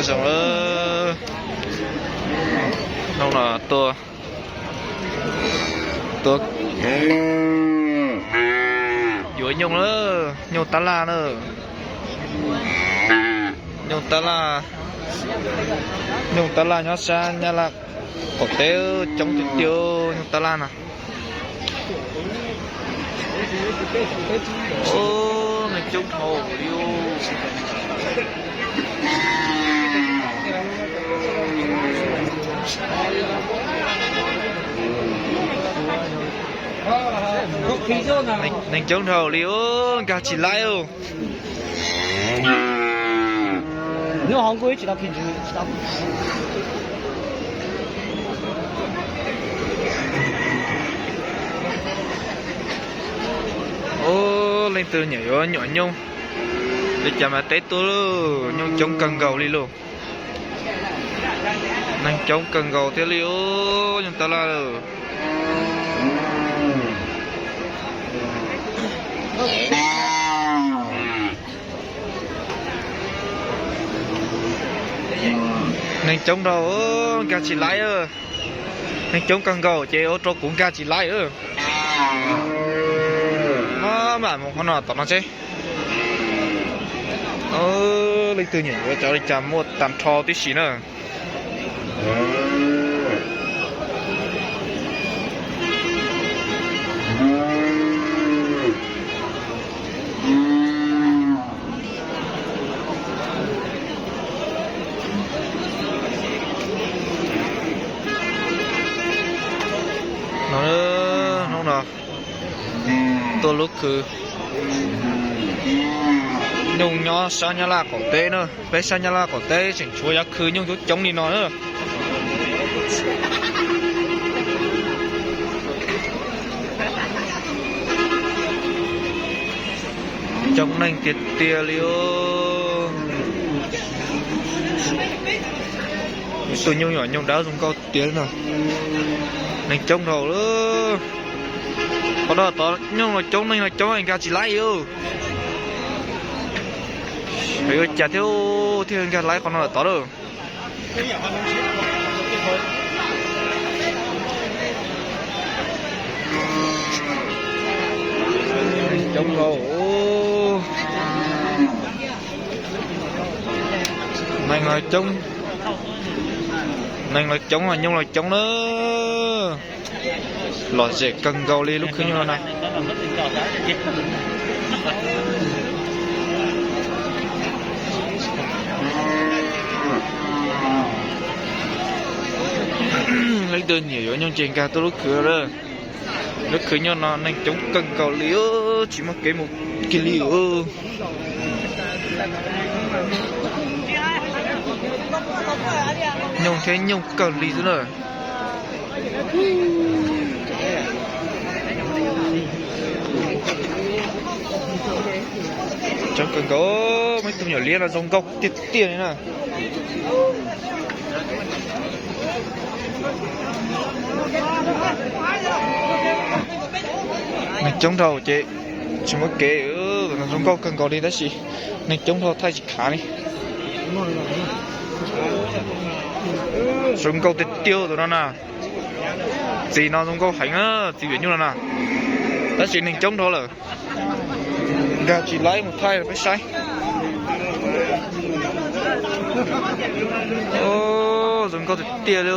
Zoo lawm. Hnub no tuaj, tuaj yuav nyooj lawm, nyooj tab laj na. Nyooj tab laj, nyooj tab laj nyob sab Nyab Laj qaum teb coob tiag tiag, nyooj tab laj na. Neeg coob dhau li. Neeg coob dhau li, nkag tsis laib. Ub, leej twg nyiam yuav nyuam nyooj, li cas mas teb tuaj lauj, nyooj coob kawg nkaus li lauj. Neeg coob kawg nkaus thiab li, nyooj tab laj lawm. Neeg coob dhau, nkag tsis laib. Neeg coob kawg nkaus ces ua rau kuv nkag tsis laib. Mam mus qhov no tom no seb. Leej twg nyiam yuav cov li cas muaj tag nrho tib si na. No, hnub no tuaj lub khw nyooj nyob sab Nyab Laj qaum teb na. Peb sab Nyab Laj qaum teb tseem tshuav cov khw nyooj coob coob li no na. Coob neeg tiag tiag li. Tus nyooj yom nyooj dawb zoo nkauj tiag no. Neeg coob dhau lawm. Qhov no tod nyooj los coob neeg los coob nkag tsis laib. Yuav cas thiab thiaj nkag laib qhov no lawm tod lawm. Coob dhau. Neeg los coob, neeg los coob, nyooj los coob na. Lom zem kawg nkaus li lub khw nyooj no na. Leej twg nyiam yuav nyooj ces nkag tuaj lub khw lawm. Lub khw nyooj no neeg coob kawg nkaus li, tsis muaj kev mus kiag li. Nyooj thiab nyooj kawg li xwb na. Coob kawg nkaus, muaj ib tug me nyuam liab no zoo nkauj tiag tiag li na. Neeg coob dhau ces tsis muaj kev, zoo nkauj kawg nkaus li tab sis neeg coob dhau thaij tsis khav li. Zoo nkauj tiag tiag tus no na. Txiv no zoo nkauj heev, txiv viam nyuj no na. Tab sis neeg coob dhau lawm, nkag tsis laib, mus thaij peb saib. Zoo nkauj tiag tiag li.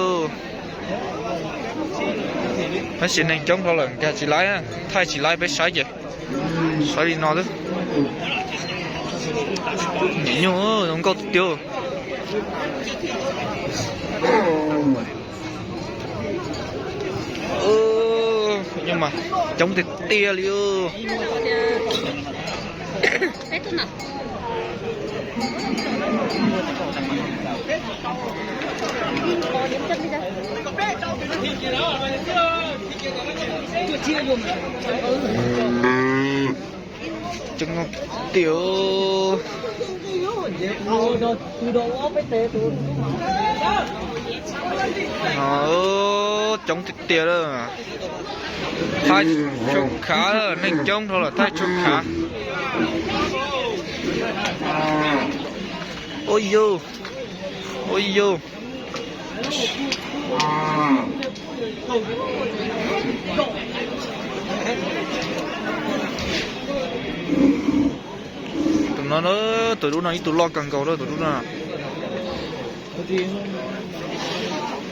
Tab sis neeg coob dhau lawm, nkag tsis laib, thaij tsis laib, peb saib ces saib li no xwb. Nyuam nyuj zoo nkauj tiag tiag. Nyuj mas coob tiag tiag li. Coob tiag. Coob tiag tiag. Thaij tshua khav, neeg coob dhau lawm thaij tshua khav. Ua yus, Ui yus, tus no, tus dub no ib tug loj kawg nkaus lawm tus dub no.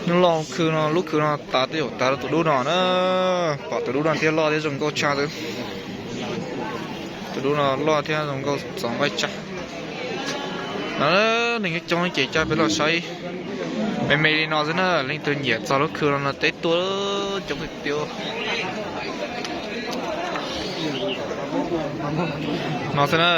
Nws loj khw no, lub khw no tav twb yuav tav rau tus dub no na. Pom tus dub no thiab loj thiab zoo nkauj tshaj xwb. Tus dub no loj thiab zoo nkauj txaus nqaij tshaj. No, neeg coob ces coj peb los saib me me li no xwb na. Leej twg nyiam txog lub khw no no teb tuaj, coob tiag tiag. No xwb na.